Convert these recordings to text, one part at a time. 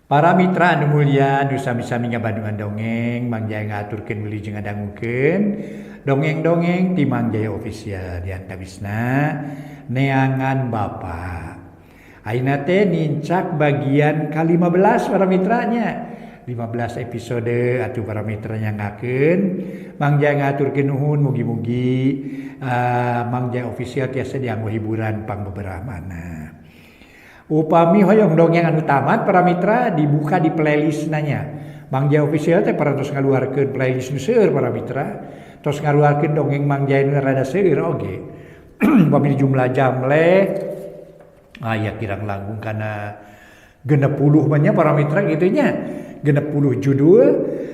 Para mitra anu mulia nu sami-sami ngabandungan dongeng, Mang Jaya ngaturkeun wilujeng ngadangukeun dongeng-dongeng ti Mang Jaya Official di antawisna neangan Bapa. Ayeuna teh nincak bagian ka-15 para mitranya. 15 episode atuh para mitra nyangakeun. Mang Jaya ngaturkeun nuhun mugi-mugi Mang Jaya Official tiasa dianggo hiburan pangbeberah mana. Upami hoyong dongeng anu tamat para mitra dibuka di playlist nanya. Mang Jaya Official teh parantos ngaluarkeun playlist nu seueur para mitra. Tos ngaluarkeun dongeng Mang Jaya nu rada seueur oge. Upami jumlah jamleh aya kirang langkung kana 60 mah nya para mitra kitu nya. 60 judul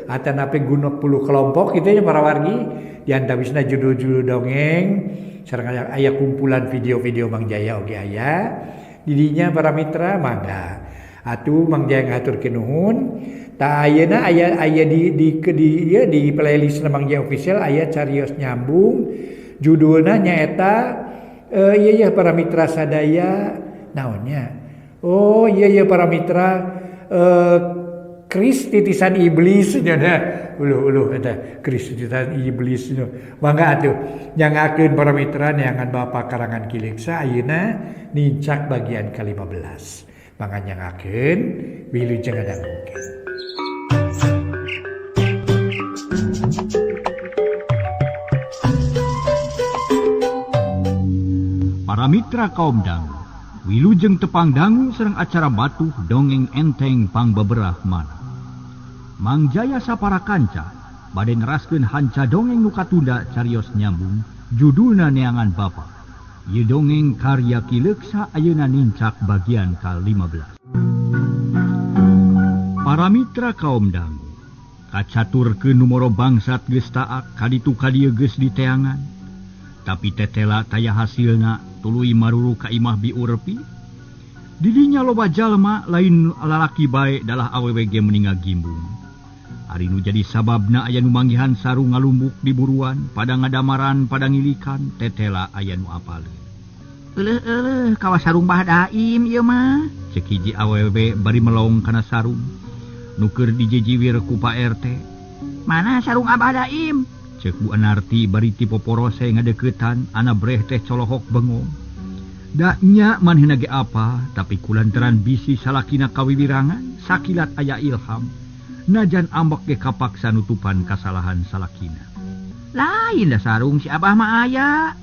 atanapi 60 kelompok kitu nya para wargi. Di antawisna judul-judul dongeng sareng aya kumpulan video-video Mang Jaya oge aya. Didinya para mitra mangga atuh Mang Jaya ngaturkeun nuhun. Tah ayeuna aya aya di ieu di playlist Mang Jaya Official aya carios nyambung judulna nyaeta ieu yeuh para mitra sadaya naonnya. Oh iya iya para mitra Kris titisan iblis nya uluh-uluh eta Kris titisan iblis nya. Mangga atuh nyangakeun para mitra neangan Bapa karangan Ki Leuksa ayeuna nincak bagian ka-15. Mangga nyangakeun wilujeng ngadangukeun. Para mitra kaum dangu, wilujeng tepang dangu sareng acara batuh dongeng enteng pangbeberah mana. Mang Jaya sapara kanca bade neraskeun hanca dongeng nu katunda carios nyambung judulna neangan Bapa. Ieu dongeng karya Ki Leuksa ayeuna nincak bagian ka-15. Para mitra kaum dangu, kacaturkeun numoro bangsat geus taak kaditu kadieu geus diteangan. Tapi tetela taya hasilna tuluy maruru ka imah Bi Urpi. Didinya loba jalma lain lalaki bae dalah awewe ge meni ngagimbung. Ari nu jadi sababna aya nu manggihan sarung ngalumbuk di buruan, pada ngadamaran, pada ngilikan, tetela aya nu apaleun. Euleuh-euleuh kawas sarung Bah Daim ieu mah. Cek hiji awewe bari melong kana sarung. Nu keur dijejiwir ku Pak RT. Mana sarung Abah Daim? Cek Bu Anarti bari ti poporose ngadeukeutan, ana breh teh colohok bengong. Da nya manehna ge apa, tapi kulantaran bisi salakina kawiwirangan, sakilat aya ilham. Najan ambek ge kapaksa nutupan kasalahan salakina. Lain da sarung si Abah mah aya.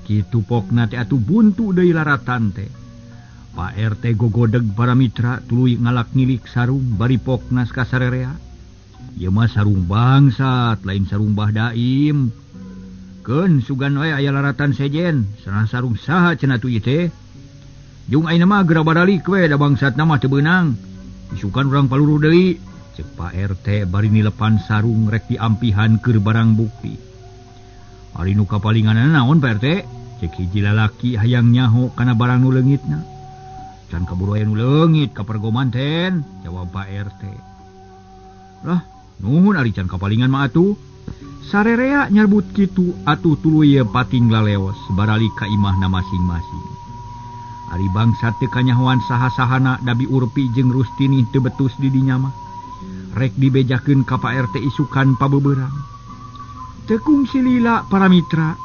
Kitu pokna teh atuh buntu deui laratan teh. Pak RT gogodeg para mitra tuluy ngalak ngilik sarung bari pokna kasarerea. Ieu mah sarung bangsat, lain sarung Bah Daim. Keun sugan we aya laratan sejen, sanah sarung saha cenah tu ieu teh. Jung ayeuna mah geura baralik we da bangsatna mah teu beunang. Isukan urang paluru deui. Cek Pak RT bari nilepan sarung rek diampihan keur barang bukti. Ari nu kapalinganana naon Pak RT? Cek hiji lalaki hayang nyaho kana barang nu leungitna. Can kaburu aya nu leungit ka pergomanten, jawab Pak RT. Lah, nuhun ari can kapalingan mah atuh. Sarerea nyarbut kitu atuh tuluy pating laleos baralik ka imahna masing-masing. Ari bangsat teu kanyahoan saha-sahana da Bi Urpi jeung Rustini teu betus di dinya mah. Rek dibejakeun ka Pak RT isukan pabeberang. Teu kungsi lila para mitra,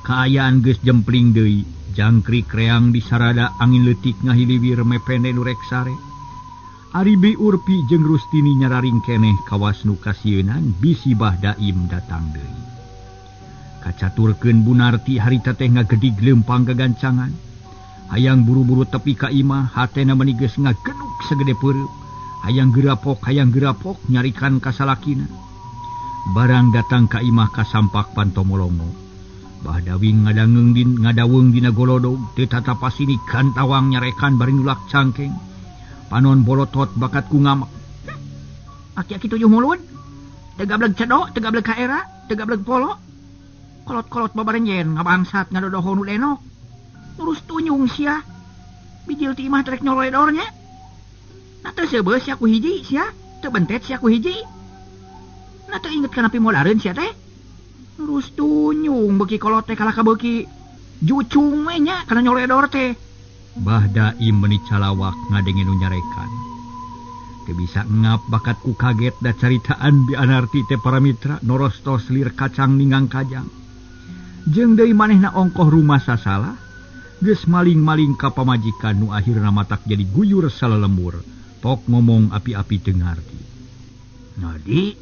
kaayaan geus jempling deui, jangkrik reang disarada angin leutik ngahiliwir mepende nu rek sare. Ari Bi Urpi jeung Rustini nyararing keneh kawas nu kasieunan bisi Bah Daim datang deui. Kacaturkeun Bunarti harita teh ngagedig leumpang gagancangan. Hayang buru-buru tepi ka imah, hatena meuni geus ngagenuk sagede peureup. Hayang gerapok nyarikan ka salakina. Barang datang ka imah kasampak pantomolongo. Bah Dawing ngadaweng dina golodog, teu tatapasini gantawang nyarekan bari nulak cangkeng. Panon bolotot bakat ku ngamek. Aki-aki tujuh mulut. Teu gableg cedok, teu gableg kaera, teu gableg polo. Kolot-kolot babarenjen ngabangsat ngadodoho nu denok. Terus tunyung sia. Bijil ti imah trek nyoloedornya. Nah teu seubeuh sia ku hiji sia, teu bentet sia ku hiji. Nah teu inget kana pimolareun sia teh. Terus tunyung beuki kolot teh kalah ka beuki jucung we nya kana nyoledor teh. Bah Daim meuni calawak ngadenge nu nyarekan. Teu bisa ngap bakat ku kaget da caritaan Bi Anarti teh para mitra norostos lir kacang ninggang kajang. Jeung deui manehna ongkoh rumah sasalah geus maling-maling ka pamajikan nu akhirna matak jadi guyur salalembur. Tok ngomong api-api teu ngarti. Nadi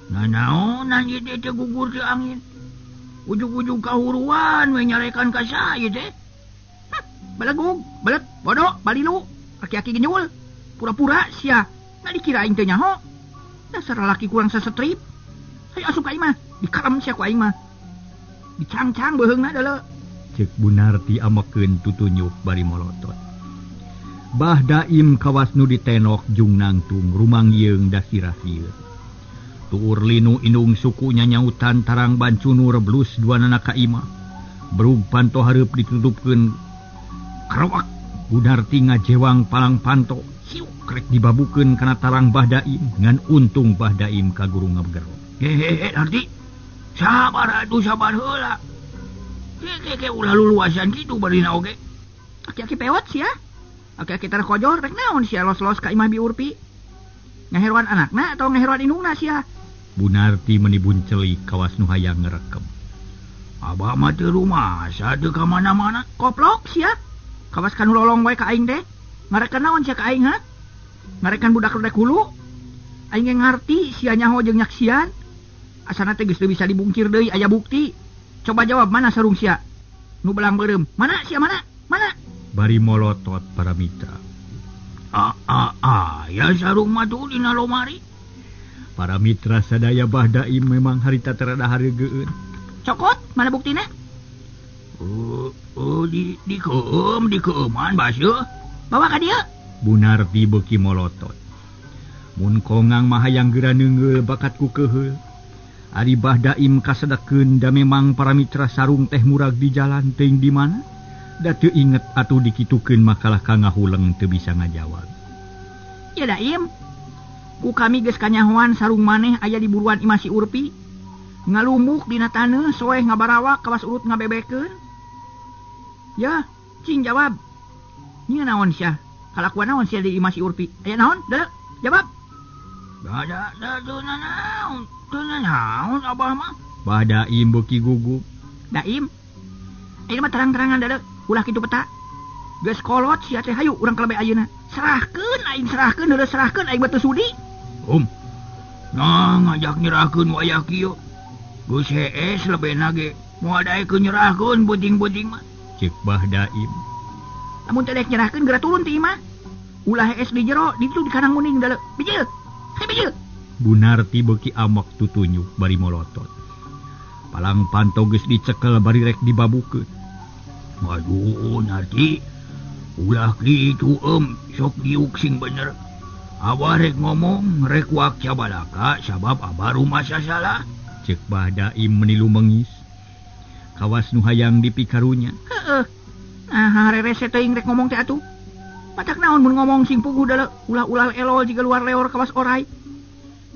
nanaonan ieu teh gugur teu angin. Ujug-ujug kahuruan we nyarekan ka saya teh. Belegug, belet, bodoh, balilu, aki-aki genyul. Pura-pura sia, nggak dikira aing teh nyaho. Dasar laki kurang sesetrip. Hayu asup ka imah, dikalem sia ku aing mah. Dicangcang beuheungna deuleu. Ceuk Bunarti amekeun tutunyuk bari molotot. Bah Daim kawas nu ditenok jung nangtung rumang yeung da sirah sieun. Tuur linu indung suku nyanyautan tarang bancunur blus duanana ka imah. Berug panto hareup ditutupkeun karawak. Bunarti ngajewang palang panto. Siuk rek dibabukeun kana tarang Bah Daim ngan untung Bah Daim ka guru ngabegero. Hehehe Narti. Sabar atuh sabar heula. Ke ulah luluasan kitu barina oge. Aki-aki pewot sia. Aki-aki terkojor rek naon sia los-los ka imah Bi Urpi. Ngaheruan anakna atau ngaheruan indungna sia? Bunarti menibun celik kawas nu hayang ngerekem. Abah mah teu rumasa teu ka mana-mana. Koplok sia. Kawas kanu lolong wae ka aing teh. Ngarekan naon sia ka aing ha? Ngarekan budak rek hulu. Aing ge ngarti sia nyaho jeung nyaksian. Asana teh geus teu bisa dibungkir deui aya bukti. Coba jawab mana sarung sia? Nu belang beureum. Mana sia mana? Mana? Bari molotot para mitra. Ya sarung mah tuh dina lomari. Para mitra sadaya Bah Daim memang harita terada hareugeun. Cokot, mana buktina? Di keum, baseuh. Bawa ka dieu. Bunarti beuki molotot. Mun kongang mah hayang geura neungeul bakat ku keuheul. Ari Bah Daim kasedekeun da memang para mitra sarung teh murag di jalan teuing di mana? Da teu inget atuh dikitukeun makalah ka ngahuleng teu bisa ngajawab. Ya Daim, ku kami geus kanyahoan sarung maneh aya di buruan imah si Urpi. Ngalumuk dina taneuh soeh ngabarawak kawas urut ngabebekeun. Ya, cing jawab. Nya naon sia? Kalakuan naon sia di imah si Urpi? Aya naon? Deuleu, jawab. Da teu naon. Teu naon abah mah. Bah Daim beuki gugup. Daim, ayeuna mah terang-terangan deuleu. Ulah kitu peta. Geus kolot sia teh hayu urang kalebe ayeuna. Serahkeun aing serahkeun deuleu serahkeun aing mah teu sudi. Nah ngajak nyerahkeun wayah kieu. Geus hees lebena ge moal daekeun nyerahkeun beuting-beuting mah. Ceuk Bah Daim. Lamun teu daek nyerahkeun geura turun ti imah. Ulah hees di jero, di ditu di kanang muning deuleu. Bijil. Hayu bijil. Bunarti beuki amak tutunyuk bari molotot. Palang panto geus dicekel bari rek dibabukeun. Waduh, Narti. Ulah kitu sok diuk sing bener. Abah rek ngomong, rek wak cabalaka sabab abah rumah sasalah. Ceuk Bah Daim menilu mengis. Kawas nu hayang dipikarunya. Heeh. Nah, rerese teuing rek ngomong teh atuh. Matak naon mun ngomong sing puguh deuleu, ulah-ulah elol jiga luar leor kawas orai.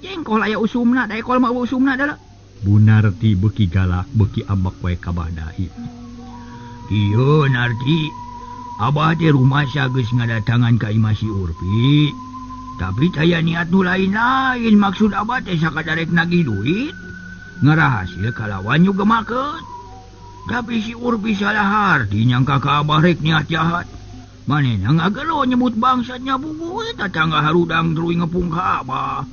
Jengkol aya usumna, da ekol mah eueuh usumna deuleu. Bunarti beuki galak, beuki ambek wae ka Bah Daim. Ieu Narti, abah teh rumasa geus ngadatangan ka imah si Urpi. Tapi taya niat nu lain-lain, maksud abah teh sakadarek nagih duit, ngarahasil kalawan nu gemakeun. Tapi si Urpi salah harti nyangka ka abah rek niat jahat. Manehna ngagelo nyebut bangsatnya buku tatangga harudang tuluy ngepung ka abah.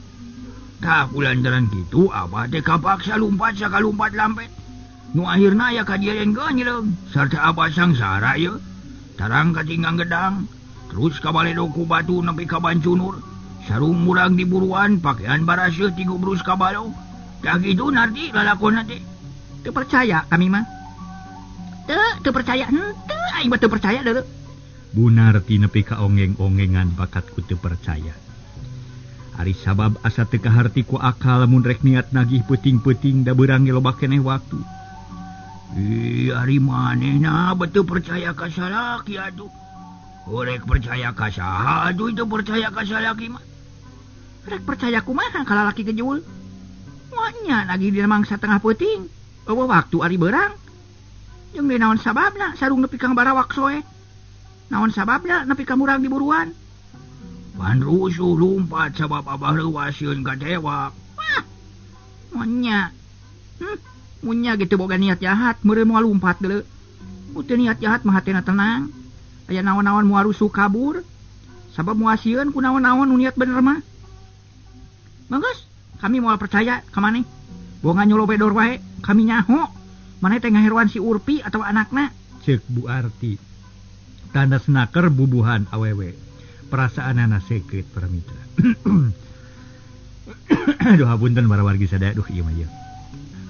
Tah kulantaran kitu abah teh kapaksa lumpat sakalumpat lampet. Nu akhirna aya kajadian geunyeung sarta abah sangsara ieu. Tarang katinggang gedang, terus ka baledog ku batu nepi ka bancunur. Sarung murang di buruan, pakaian baraseuh ti gubrus ka balong. Tah kitu Narti lalakonna teh. Teu percaya kami mah. Teu percaya henteu aing mah teu percaya deuleu. Bunarti nepi ka ongeng-ongengan bakat ku teu percaya. Ari sabab asa teu kaharti ku akal mun rek niat nagih peuting-peuting da beurang ge loba keneh waktu. Ih, ari manehna betul percaya ka salaki atuh. Rek percaya ka saha atuh itu percaya ka salaki mah. Rek percaya kumaha ka lalaki gejul. Moanya nagih dina mangsa tengah peuting. Eueuh waktu ari beurang. Jeung deui naon sababna sarung nepi ka barawak soe. Naon sababna nepi ka murang di buruan. Pan rusuh lumpat sabab abah leuwas sieun kadewak. Wah. Munya. Munya gitu boga niat jahat, meureun moal lumpat deuleu. Teu niat jahat mah hatena tenang. Aya naon-naon moal rusuh kabur. Sabab moal sieun ku naon-naon nu niat bener mah. Bagus, kami moal percaya ka maneh. Boga nyolobedor wae, kami nyaho. Maneh teh ngaheruan si Urpi atawa anakna. Ceuk Bu Arti. Tanda senaker bubuhan awewe. Perasaanana seukeut para mitra. Aduh hapunten para wargi sadaya, duh ieu mah ieu.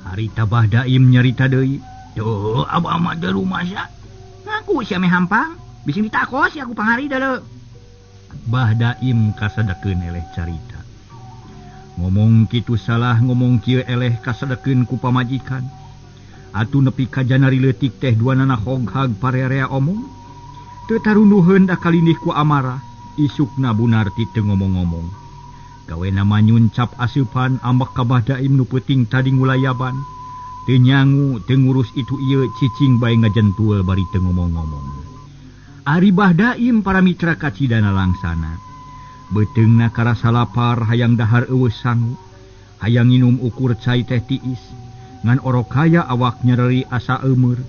Harita Bah Daim nyarita deui. Tuh, abah mah teu rumasa. Ngaku sia meh hampang, bisi ditakos sia ku pangari deuleu. Bah Daim kasadekeun eleh carita. Ngomong kitu salah ngomong kieu eleh kasadekeun ku pamajikan. Atuh nepi ka janari leutik teh duanana hoghag parerea omong. Teu tarunduheun da kalindih ku amarah. Isukna Bunarti teu ngomong-ngomong. Gawena manyuncap aseupan ambek ka Bah Daim nu peuting tadi ngulayaban. Teu nyangu teu ngurus itu ieu cicing bae ngajentul bari teu ngomong-ngomong. Ari Bah Daim para mitra kacidana langsana. Beuteungna karasa lapar hayang dahar eueuh sangu. Hayang nginum ukur cai teh tiis. Ngan orok kaya awak nyereri asa eumeur.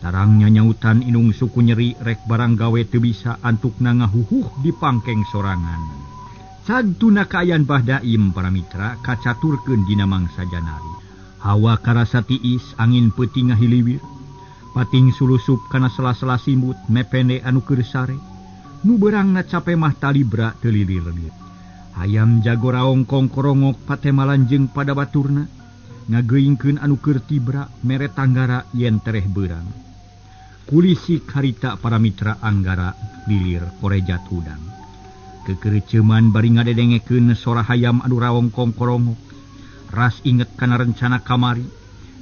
Tarangnya nyautan inung suku nyeri rek barang gawe teu bisa antukna ngahuhuh di pangkeng sorangan. Sagtuna kaayaan Bah Daim para mitra kacaturkeun dina mangsa janari. Hawa karasa tiis angin peuting ngahiliwir. Pating sulusup kana sela-sela simbut mepende anu keur sare. Nu beurangna cape mah talibra teu lilir-lilir. Hayam jago raong kongkorongok patemalan jeung pada baturna. Ngageuingkeun anu keur tibra mere tanggara yen tereh beurang. Kulisi karita para mitra anggara lilir korejat hudang. Kekereceman bari ngadedengekeun sora hayam anu raong kongkorongok. Ras inget kana rencana kamari.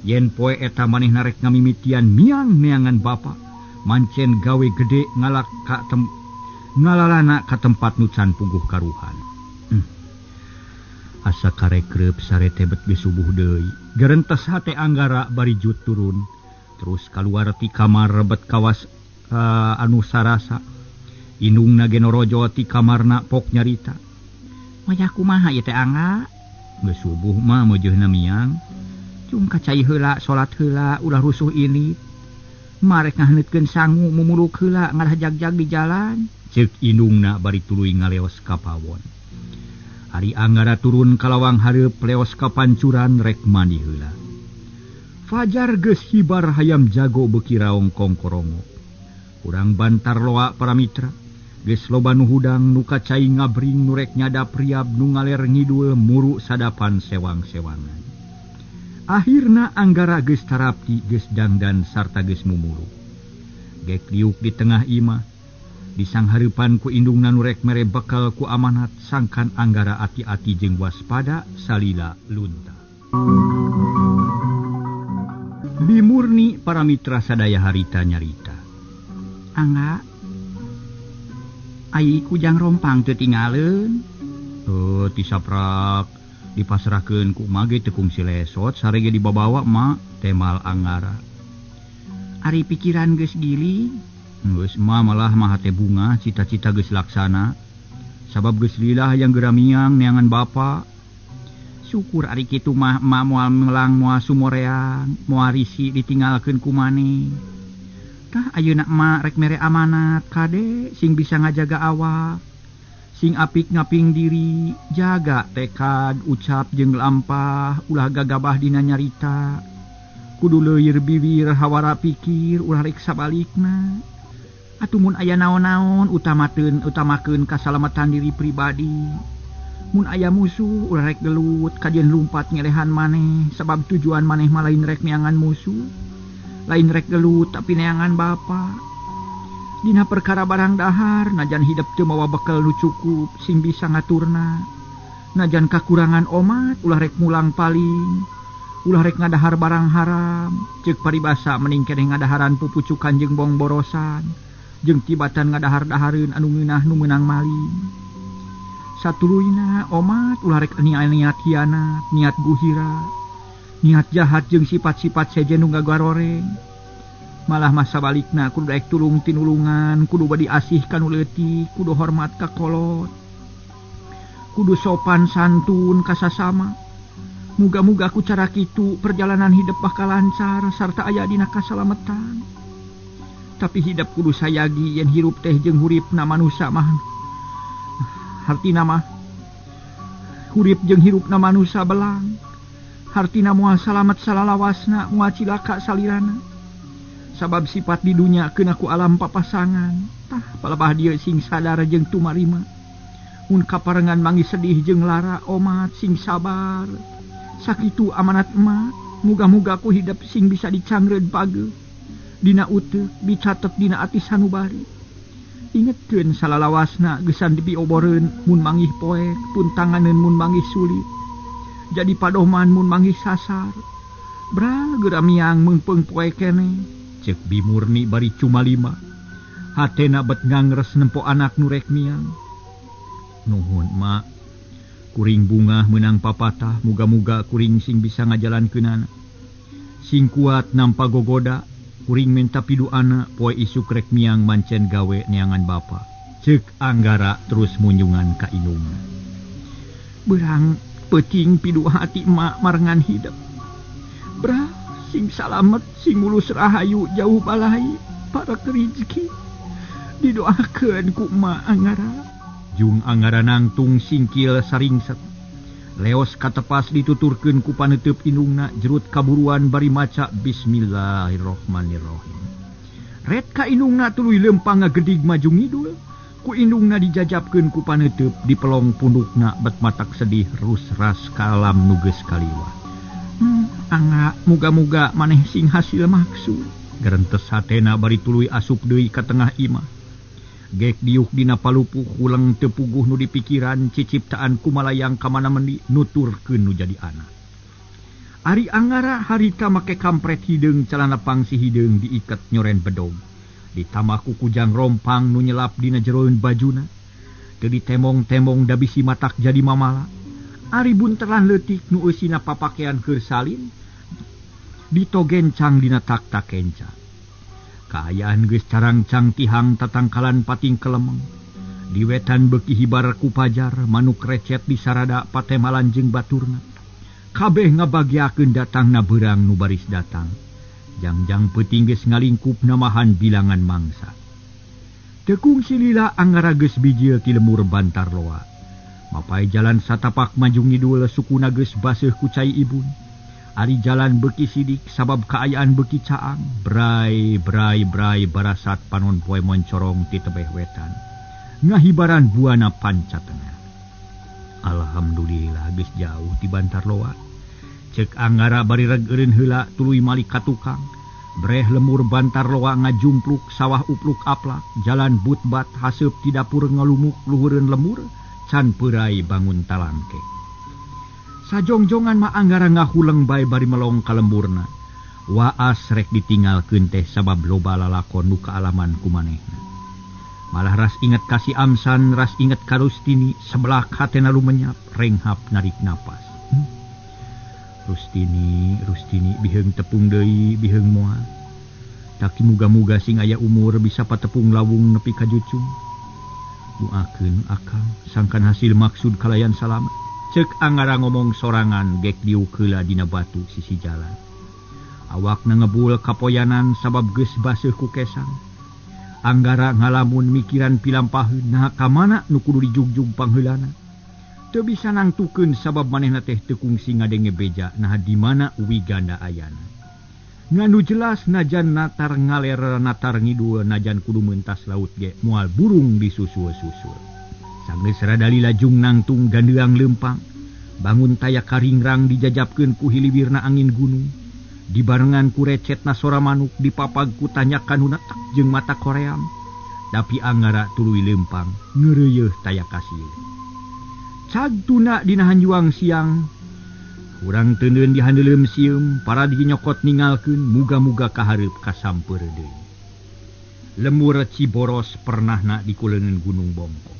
Yen poe eta manehna rek ngamimitian miang neangan bapa. Mancen gawe gede ngalak ka ngalalana ka tempat nu can puguh karuhan. Asa karekreup sarete bet geus subuh deui. Gerentes hate anggara bari jut turun. Terus kaluar ti kamar rebet kawas anu sarasa. Indungna genorojo ti kamarna pok nyarita. Wayah kumaha ieu teh angga? Geus subuh mah meujeuhna miang. Cung ka cai heula salat heula ulah rusuh ini. Marek ngaheneutkeun sangu mumuluk heula ngarah jagjag di jalan. Ceuk indungna bari tuluy ngaleos ka pawon. Ari anggara turun ka lawang hareup leos ka pancuran rek mandi heula. Fajar geus hibar hayam jago beuki raong kongkorongo. Urang bantar loa para mitra. Geus loba nu hudang nu kacai ngabring nu rek nyadap riab nu ngaler ngidul muru sadapan sewang-sewangan. Akhirna anggara geus tarapti geus dangdan sarta geus mumuru. Gek liuk di tengah imah. Disanghareupan ku indungna nu rek mere bekal ku amanat sangkan anggara ati-ati jeung waspada salila lunta. Bimurni para mitra sadaya harita nyarita. Angga, ai kujang rompang teu tingaleun. Tisaprak dipasrahkeun ku mage teu kungsi lesot sarege dibabawa ma temal anggara. Ari pikiran geus gili. Geus mah malah mah hate bunga cita-cita geus laksana. Sabab geus lila hayang geura miang neangan bapa. Syukur ari kitu mah ma moal melang moal sumoreang moal risi ditinggalkeun ku maneh. Tah ayeuna emak rek mere amanat kade sing bisa ngajaga awak. Sing apik ngaping diri, jaga tekad ucap jeung lampah ulah gagabah dina nyarita. Kudu leuir bibir hawara pikir ulah rek sabalikna. Atuh mun aya naon-naon utamakeun kasalamatan diri pribadi. Mun aya musuh ulah rek gelut kajian lumpat ngelehan maneh sabab tujuan maneh mah lain rek neangan musuh. Lain rek gelut tapi neangan bapa. Dina perkara barang dahar najan hidep teu mawa bekel nu cukup sing bisa ngaturna. Najan kakurangan omat ulah rek mulang paling. Ulah rek ngadahar barang haram. Ceuk paribasa mending keneh ngadaharan pupucukan jeung bongborosan. Jeung tibatan ngadahar-dahareun anu ngeunah nu meunang maling. Satuluyna omat ulah rek niat hianat, niat guhira, niat jahat jeung sifat-sifat sejen nu ngagaroreng. Malah masa balikna kudu daek tulung tinulungan, kudu badi asih ka nu leutik, kudu hormat ka kolot. Kudu sopan santun kasasama. Muga-muga ku cara kitu perjalanan hidup bakal lancar sarta aya dina kasalametan. Tapi hidup kudu sayagi yen hirup teh jeung huripna manusa mah. Hartina mah hurip jeung hirupna manusa belang. Hartina moal salamet salalawasna, moal cilaka salirana. Sabab sifat di dunya keuna ku alam papasangan. Tah palebah dieu sing sadar jeung tumarima. Mun kaparengan manggih sedih jeung lara omat sing sabar. Sakitu amanat emak, muga-muga ku hidup sing bisa dicangreun page. Dina uteuk dicatet dina ati sanubari. Ingetkeun salalawasna gesan dipioboreun mun manggih poek, puntanganeun mun manggih sulit. Jadi padoman mun manggih sasar. Bra geura miang meungpeung poe keneh. Cek Bi Murni bari cumalima. Hatena bet ngangres nempo anak nu rek miang. Nuhun mak, kuring bungah menang papatah, muga-muga kuring sing bisa ngajalankeunana. Sing kuat nampa gogoda, kuring minta piduana poe isuk rek miang mancen gawe neangan bapa. Cek Anggara terus munjungan ka indungna. Beurang peuting pidua hati emak marengan hidup. Bra sing salamet sing mulus rahayu jauh balai para rezeki. Didoakeun ku emak Anggara. Jung Anggara nangtung singkil saringset. Leos katepas dituturkeun ku paneuteub indungna jerut kaburuan bari maca bismillahirrahmanirrahim. Ret ka indungna tuluy leumpang ngagedig maju ngidul. Ku indungna dijajabkeun ku paneuteub di pelong pundukna bet matak sedih rusras kalam nu geus kaliwat. Angga muga-muga maneh sing hasil maksud. Gerentes hatena bari tuluy asup deui ka tengah imah. Gek diuk dina palupuh huleng teu puguh nu dipikiran ciciptaan kumalayang ka mana mendi nuturkeun nu jadi anak. Ari Anggara harita make kampret hideung calana pangsi hideung diiket nyoren bedog. Ditambah ku kujang rompang nu nyelap dina jeroeun bajuna. Teu ditemong-temong da bisi matak jadi mamala. Ari buntelan leutik nu eusina papakean keur salin ditogencang dina takta kenca. Kaayaan geus carangcang tihang tatangkalan pating kelemeng. Di wetan beuki hibar ku pajar, manuk recet di sarada patemalan jeung baturna. Kabeh ngabagiakeun datangna beurang nu baris datang. Jangjang peuting geus ngalingkup namahan bilangan mangsa. Teu kungsi lila Anggara geus bijil ti lemur Bantar Loa. Mapai jalan satapak maju ngidul sukuna geus baseuh ku cai ibun. Ari jalan beuki sidik sabab kaayaan beuki caang. Brai brai brai barasat panon poe moncorong ti tebeh wetan. Ngahibaran buana panca tengah. Alhamdulillah geus jauh ti Bantar Loa. Cek Anggara bari reg eureun heula tuluy malik ka tukang. Breh lemur Bantar Loa ngajumpluk sawah upluk aplak, jalan butbat haseup ti dapur ngalumuk luhureun lemur, can peurai bangun talangke. Sajongjongan mah Anggara ngahuleng bae bari melong ka lemburna. Waas rek ditinggalkeun teh sabab loba lalakon nu kaalaman ku manehna. Malah ras inget ka si Amsan, ras inget ka Rustini, sebelah hatena lumenyap, renghap narik napas. Rustini, Rustini biheung tepung deui, biheung moal. Taki muga-muga sing aya umur bisa patepung lawung nepi ka jucung. Doakeun akang sangkan hasil maksud kalayan salamet. Cek Anggara ngomong sorangan gek diuk heula dina batu sisi jalan. Awakna ngebul kapoyanan sabab geus baseuh ku kesang. Anggara ngalamun mikiran pilampaheun naha ka mana nu kudu dijugjug pangheulana. Teu bisa nangtukeun sabab manehna teh teu kungsi ngadenge beja naha di mana Wiganda ayana. Ngan nu jelas najan natar ngaler natar ngidul najan kudu mentas laut ge moal burung disusul-susul. Sanggeus rada lila jung nangtung gandeang leumpang, bangun taya karingrang dijajabkeun ku hiliwirna angin gunung. Dibarengan ku recetna sora manuk dipapag ku tanyakan nu netek jeung mata koream. Tapi Anggara tuluy leumpang ngeureuyeuh taya kasieun. Cag tuna dina hanjuang siang, urang teuneun di handeuleum sieum, paradi nyokot ningalkeun muga-muga kahareup kasampeur deui. Lemur Ciboros pernahna di kuleungeun Gunung Bongkok.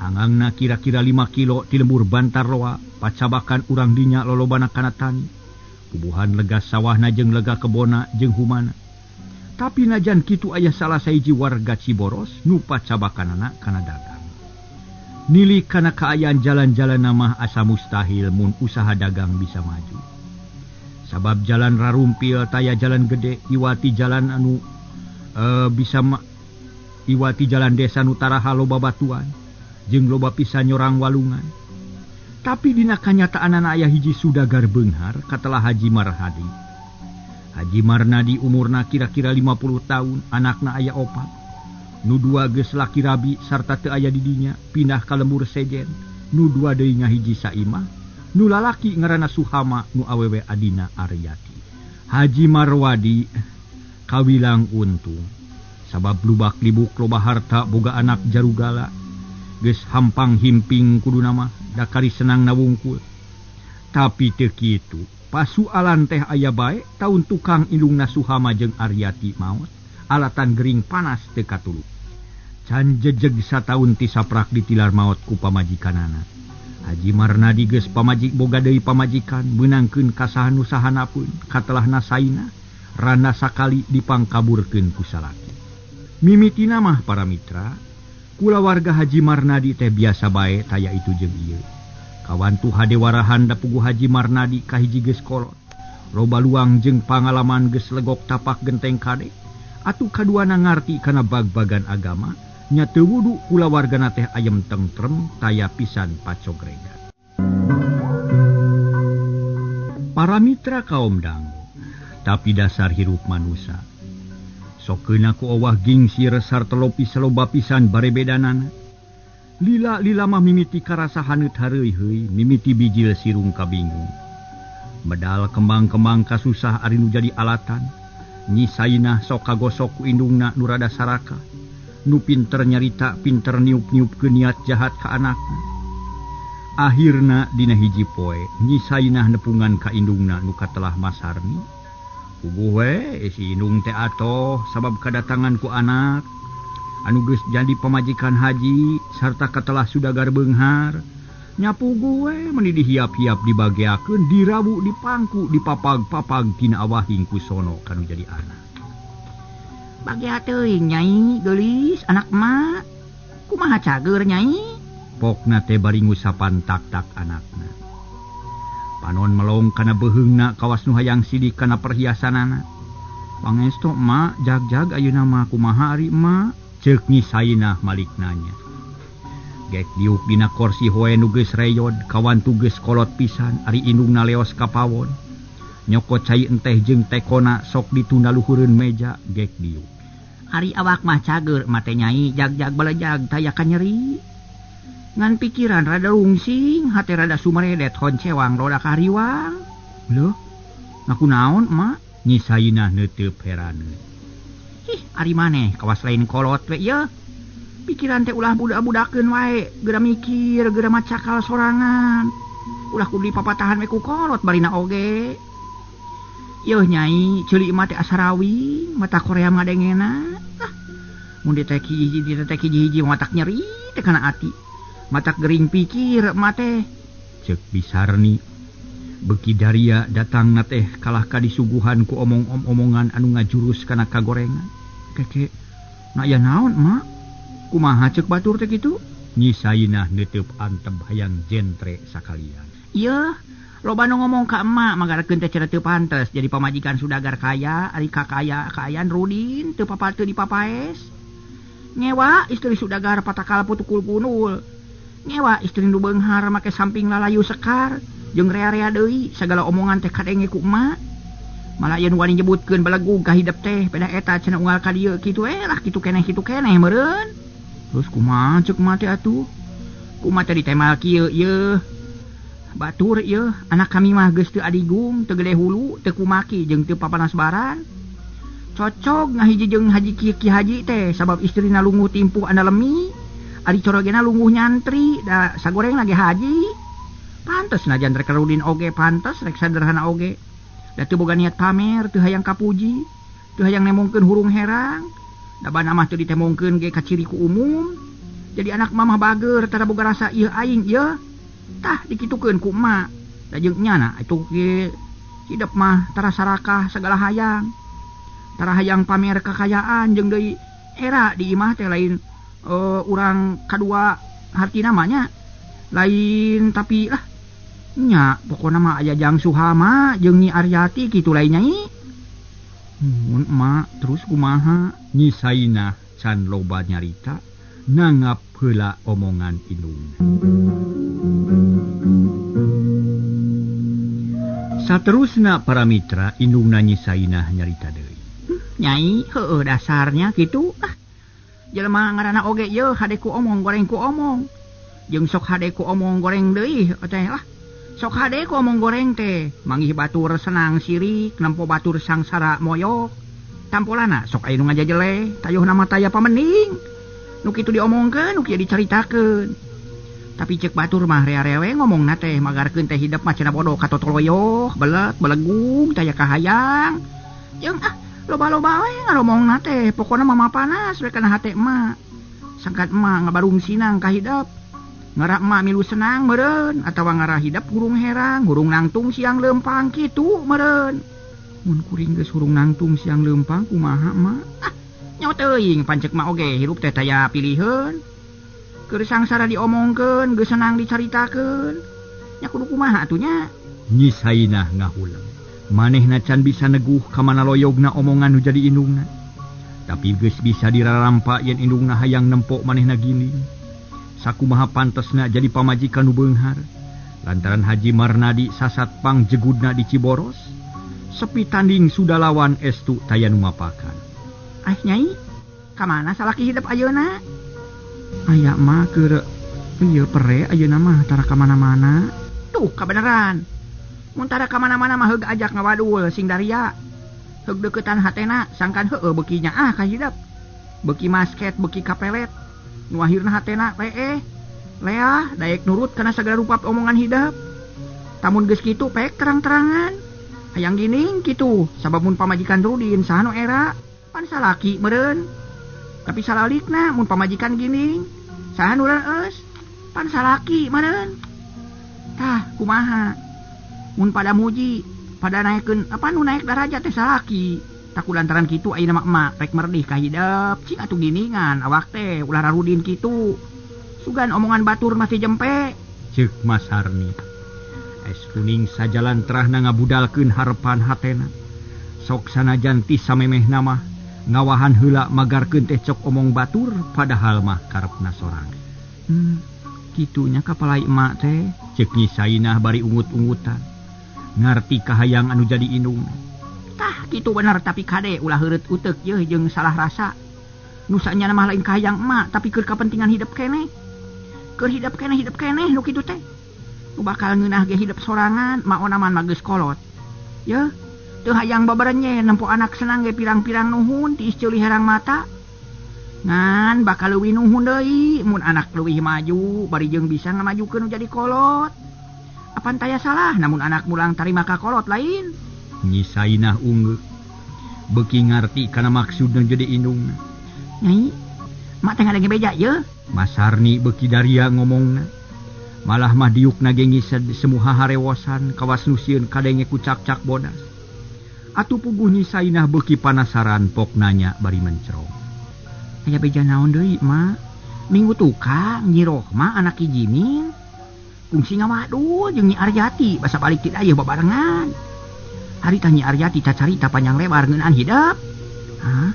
Angangna kira-kira 5 kilo ti lembur Bantar Loa, pacabakan urang dinya lolobana kana tani. Pubuhan lega sawahna jeung lega kebona jeung humana. Tapi najan kitu aya salah sahiji warga Ciboros nu pacabakanana kana dagang. Nili kana kaayaan jalan-jalan mah asa mustahil mun usaha dagang bisa maju. Sabab jalan rarumpil taya jalan gede iwati jalan anu bisa iwati jalan desa nu taraha loba batuan jeung loba pisan nyorang walungan. Tapi dina kanyataanana aya hiji sudagar beunghar katelah Haji Marhadi. Haji Marnadi umurna kira-kira 50 tahun, anakna aya opat. Nu dua geus laki rabi sarta teu aya di dinya, pindah ka lembur sejen. Nu dua deui ngahiji saimah, nu lalaki ngaranna Suhama, nu awewe adina Aryati. Haji Marwadi kawilang untung, sabab lubak libuk loba harta boga anak jarugala. Geus hampang himping kuduna mah, da kari senang na wungkul. Tapi teu kitu, pasualan teh aya bae taun tukang indungna Suhama jeung Aryati maot, alatan gering panas teu katulung. Can jejeg sataun ti saprak ditilar maot ku pamajikanana. Haji Marnadi geus pamajik boga deui pamajikan, meunangkeun kasahan nu sahanapeun, katelahna saina, randa sakali dipangkaburkeun ku salaki. Mimitina mah para mitra, kulawarga Haji Marnadi teh biasa bae taya itu jeung ieu. Kawantu hadewarahan da puguh Haji Marnadi kahiji geus kolot. Loba luang jeung pangalaman geus legok tapak genteng kade. Atuh kaduana ngarti kana bag-bagan agama, nya teu wudu kulawargana teh ayem tentrem taya pisan pacogregan. Para mitra kaum dangu, tapi dasar hirup manusa. Sokeuna ku owah gingsir sarta lopi saloba pisan barebedanana. Lila-lila mah mimiti karasa haneut hareuy-heuy, mimiti bijil sirung kabingung. Medal kembang-kembang kasusah ari nu jadi alatan. Nyi Sainah sok kagosok ku indungna nu rada saraka. Nu pinter nyarita, pinter niup-niupkeun niat jahat ka anakna. Akhirna dina hiji poe, Nyi Sainah nepungan ka indungna nu katelah Masarni. Puguh we si indung teh atoh sabab kadatangan ku anak anu geus jadi pamajikan haji sarta katelah sudagar beunghar. Nya puguh we meuni dihiap-hiap dibageakeun, dirabu dipangku, dipapag-papag tina awahing ku sono kanu jadi anak. Bagea teuing nyai geulis anak emak. Kumaha cager nyai? Pokna teh bari ngusapan tak-tak anakna. Panon melong kana beuheungna kawas nu hayang sidik kana perhiasanana. Pangestu emak jag-jag ayeuna mah kumaha ari emak? Ceuk Nyi Sainah malik nanya. Gek diuk dina korsi hoe nu geus reyod, kawantu geus kolot pisan ari indungna leos ka pawon. Nyokot cai enteh jeung tekona sok ditunda luhureun meja gek diuk. Ari awak mah cager mah teh nyai jag-jag balejag taya ka nyeri. Ngan pikiran rada rungsing, hate rada sumeredet honcewang roda kahariwang. Leuh, ngaku naon emak? Nyi Sainah neuteup heraneun. Ih, ari maneh kawas lain kolot we ieu. Pikiran teh ulah budak-budakeun wae, geura mikir, geura macakal sorangan. Ulah kudu dipapatahan we ku kolot barina oge. Yeuh nyai, ceuli mah teh asa rawing, mata Korea ngadengena. Ah, mun diteki hiji diteki hiji matak nyeri teh kana ati. Matak gering pikir emak teh. Ceuk Bisarni beki daria datangna teh kalah ka disuguhan ku omong-omongan anu ngajurus kana kagorengan. Keke, na aya naon emak? Kumaha ceuk batur teh kitu? Nyi Sainah neuteub antep hayang jentre sakalian. Ieu, loba nu ngomong ka emak magarakeun teh cenah teu pantes jadi pamajikan sudagar kaya, ari kakaya kaayaan rudin teu papateu dipapaes. Ngewa istri sudagar patakal putukul punul. Ngewa istri nu beunghar make samping lalayu sekar jeung rea-rea deui sagala omongan teh kadenge ku emak. Malah yen wani nyebutkeun belegug ka hidep teh pedah eta cenah unggal ka dieu kitu we lah kitu keneh meureun. Terus kumaha ceuk emak teh atuh? Kumaha teh ditemal kieu ieu? Batur ieu anak kami mah geus teu adigung, teu gede hulu, teu kumaki jeung teu papanas baran. Cocog ngahiji jeung Haji Ki Haji teh sabab istrina lungguh timpuh andalemi. Ari corogena lungguh nyantri da sagoreng lagi haji. Pantes najan rek rudin oge pantes rek sederhana oge. Da teu boga niat pamer, teu hayang kapuji, teu hayang nemongkeun hurung herang. Da bana mah teu ditemongkeun ge kaciri ku umum. Jadi anak mamah bager tara boga rasa ieu aing ieu. Tah dikitukeun ku emak. Da jeung nyana atuh ge hidep mah tara sarakah sagala hayang. Tara hayang pamer kakayaan jeung deui era di imah teh lain urang kadua hartina mah nya lain tapi lah nya pokona mah aya Jang Suhama jeung Nyi Aryati kitu lain Nyai. Mun emak terus kumaha? Nyi Sainah can loba nyarita nanggap heula omongan indungna. Saterusna para mitra indungna Nyi Sainah nyarita deui. Nyai heueuh dasarnya kitu ah. Jelema ngaranna oge yeuh hade ku omong goreng ku omong. Jeung sok hade ku omong goreng deui teh lah. Sok hade ku omong goreng teh manggih batur senang sirik nempo batur sangsara moyok. Tampolana sok aya nu ngajajeleh tayuhna mah taya pamending. Nu kitu diomongkeun nu kieu dicaritakeun. Tapi cek batur mah rea-rewe ngomongna teh magarkeun teh hidep mah cenah bodoh katotoloyoh belet belegung taya kahayang. Jeung ah loba-loba we ngaromongna teh pokona mah panas we kana hate emak. Sangkat emak ngabarung sinang ka hidep. Ngara emak milu senang meureun atawa ngara hidep hurung herang, hurung nangtung siang leumpang kitu meureun. Mun kuring geus hurung nangtung siang leumpang kumaha emak? Ah, nyawa teuing pancek mah oge hirup teh taya piliheun. Keur sangsara diomongkeun, geus senang dicaritakeun. Nya kudu kumaha atuh nya? Nyi Sainah ngahuleng. Manehna can bisa neguh ka mana loyogna omongan nu jadi indungna. Tapi geus bisa dirarampa yen indungna hayang nempok manehna giling. Sakumaha pantesna jadi pamajikan nu beunghar. Lantaran Haji Marnadi sasat pangjegudna di Ciboros, sepi tanding sudah lawan estu taya nu mapakan. Ah Nyai, ka mana salaki hidep ayeuna? Aya mah keur ieu pere ayeuna mah tara ka mana-mana. Tuh kabeneran. Mun tara ka mana-mana mah heug ajak ngawadul sing daria. Heug deuketan hatena sangkan heueuh beuki nyaah ka hidep. Beuki masket, beuki kapelet. Nu akhirna hatena leeh. Leah daek nurut kana sagala rupa omongan hidep. Tamun geus kitu pek terang-terangan. Hayang gining kitu sabab mun pamajikan Rudin saha nu era pan salaki meureun. Tapi salalikna mun pamajikan gining saha nu reueus pan salaki meureun. Tah kumaha? Mun pada muji, pada naikeun apa nu naik darajat teh salaki. Taku lantaran kitu ayeuna mah emak rek merdih ka hidep, cing atuh giningan awak teh ulah rarudin kitu. Sugan omongan batur masih jempe. Ceuk Mas Harni. Es kuning sajalan terahna ngabudalkeun harepan hatena. Sok sanajan ti samemehna mah ngawahan heula magarkeun teh cok omong batur padahal mah karepna sorangan. Kitunya kapalai emak teh. Ceuk Nyi Sainah bari ungut-ungutan. Ngarti kahayang anu jadi indungna. Tah kitu bener tapi kade ulah heureut uteuk yeuh jeung salah rasa. Nu sanyana mah lain kahayang emak tapi keur kapentingan hidep keneh. Keur hidep keneh nu kitu teh. Nu bakal ngeunah ge hidep sorangan maona mah geus kolot. Yeuh, teu hayang babarenye nempo anak senang ge pirang-pirang nuhun tiis ceuli herang mata. Ngan bakal leuwih nuhun deui mun anak leuwih maju bari jeung bisa ngamajukeun nu jadi kolot. Apan taya salah namun anak mulang tarima ka kolot lain. Nyi Sainah unggeuh beuki ngarti kana maksudna jadi indungna. Nyai, mak teh ngadenge beja yeuh. Mas Harni beuki daria ngomongna. Malah mah diukna ge ngised semua harewosan kawas nu sieun kadenge ku cak-cak bodas. Atuh puguh Nyi Sainah beuki panasaran pok nanya bari mencrong. Aya beja naon deui, Mak? Minggu tukang Nyi Rohma anak Ki Jimin. Kungsi ngawadul jeung Nyi Aryati basa balik ti dayeuh babarengan. Harita Nyi Aryati cacarita panjang lebar ngeunaan hidep. Hah?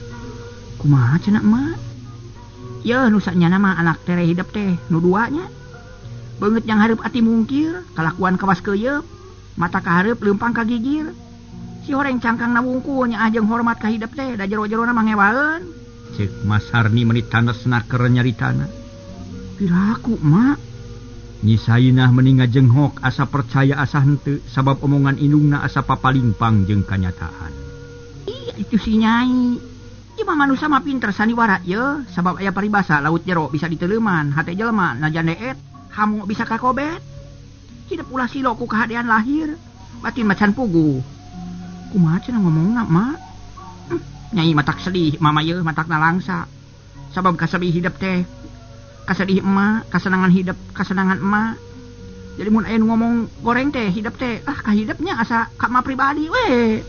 Kumaha cenah emak? Yeuh nu sanyana mah anak tere hidep teh nu dua nya. Beungeut yang hareup ati mungkir, kalakuan kawas keuyeup, mata kahareup leumpang ka gigir. Si horeng cangkangna wungkul nyaah jeung hormat ka hidep teh da jero-jerona mah ngewaeun. Ceuk Mas Harni meuni tanesna keur nyaritana. Piraku, Mak? Nyi Sainah meni ngajenghok asa percaya asa henteu sabab omongan indungna asa papalingpang jeung kanyataan. Iya itu si Nyai. Ieu mah manusa mah pinter sandiwara yeuh sabab aya paribasa laut jero bisa diteuleuman, hate jelema najan deet, hamu bisa kakobet. Hidup ulah silo ku kahadean lahir, batin macan puguh. Kumaha cenah ngomongna, Mak? Nyai matak sedih, mama yeuh matak nalangsa. Sabab kasedih hidup teh kasedih emak, kasenangan hidup, kasenangan emak. Jadi mun aya nu ngomong goreng teh hidup teh, ah kahidepnya asa ka emak pribadi we.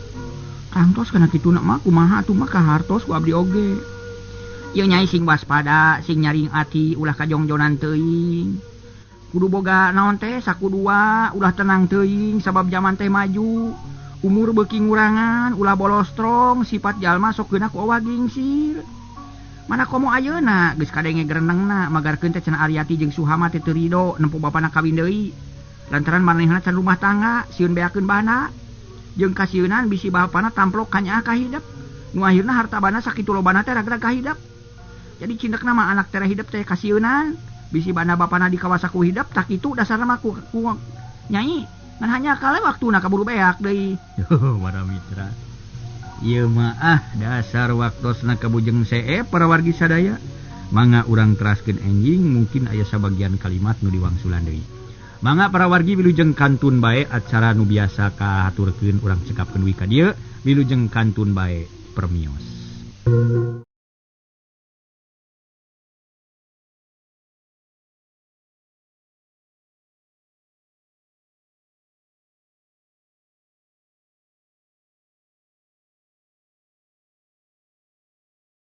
Kantos kana kitu na mah kumaha atuh mah kahartos ku abdi oge. Ieu Nyai sing waspada, sing nyaring ati ulah kajongjonan teuing. Kudu boga naon teh sakudua, ulah tenang teuing sabab zaman teh maju. Umur beuki ngurangan, ulah bolostrong, sifat jalma sok geuna ku awah gingsir. Mana komo ayeuna geus kadenge gerenengna magarkeun teh cenah Aryati jeung Suhama teh teu rido nempo bapana kawin deui. Lantaran manehna can rumah tangga, sieun beakeun bana. Jeung kasieunan bisi bapana tamplok kanyaah ka hidep. Nu akhirna harta bana sakitu lobana teh ragrag ka hidep. Jadi cindekna mah anak teh hidep teh kasieunan, bisi bana bapana dikawasaku hidep tak itu dasarna mah ku Nyai. Ngan hanya kale waktuna kaburu beak deui. Para mitra. Ieu mah dasar waktosna kabujeng see para wargi sadaya. Mangga urang teraskeun enjing mungkin aya sabagian kalimat nu diwangsulan deui. Mangga para wargi wilujeng kantun bae acara nu biasa kahaturkeun urang cekapkeun deui ka dieu, wilujeng kantun bae permios.